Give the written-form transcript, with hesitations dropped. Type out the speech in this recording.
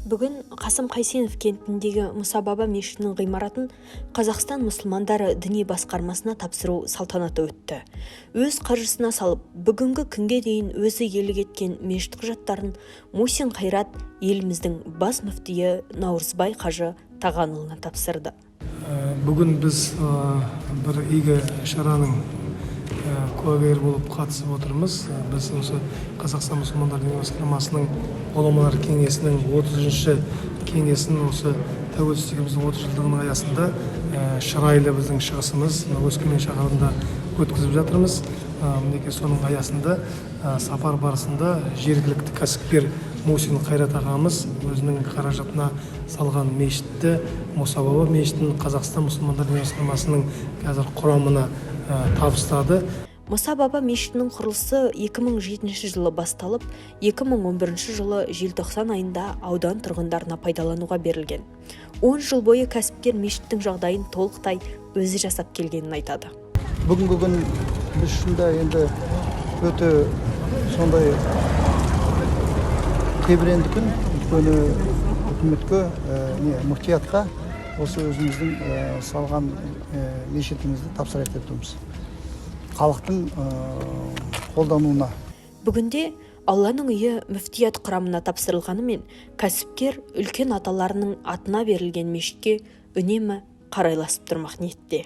Бүгін Қасым Қайсенов кентіндегі Мұса баба мешітінің ғимаратын Қазақстан мұсылмандары діни басқармасына тапсыру салтанаты өтті. Өз қаржысына салып, бүгінгі күнге дейін өзі иелік еткен мешіт құжаттарын Мусин Қайрат еліміздің бас мүфтиі Наурызбай қажы Тағанұлына тапсырды. Бүгін біз бір игі шараның куәгері болып қатысып отырмыз. Біз осы Қазақстан мұсылмандар діни басқармасының ғұламалар кеңесінің 30-шы кеңесін осы тәуелсіздігіміздің 30 жылдығының аясында шырайлы біздің шығысымыз Өскемен шаһарында өткізіп жатырмыз. Мінекей, соның аясында сапар барысында жергілікті кәсіпкер Мусин Қайрат ағамыз өзінің қаражатына салған мешітті, Мұса баба мешітін, Қазақстан мұсылмандар діни басқармасының қазір құрамына табыстады. Мұса баба мешітінің құрылысы 2007 жылы басталып, 2011 жылы желтоқсан айында аудан тұрғындарына пайдалануға берілген. 10 жыл бойы кәсіпкер мешіттің жағдайын толықтай өзі жасап келгенін айтады. Бүгінгі күн біз үшін де енді өте сондай тебіренді күн, өйткені үкіметке, не, мүфтиятқа осы өзіміздің салған мешітімізді тапсырайық деп тұрмыз халықтың қолдануына. Бүгінде Алланың үйі мүфтият құрамына тапсырылғанымен, кәсіпкер үлкен аталарының атына берілген мешітке үнемі қарайласып тұрмақ ниетте.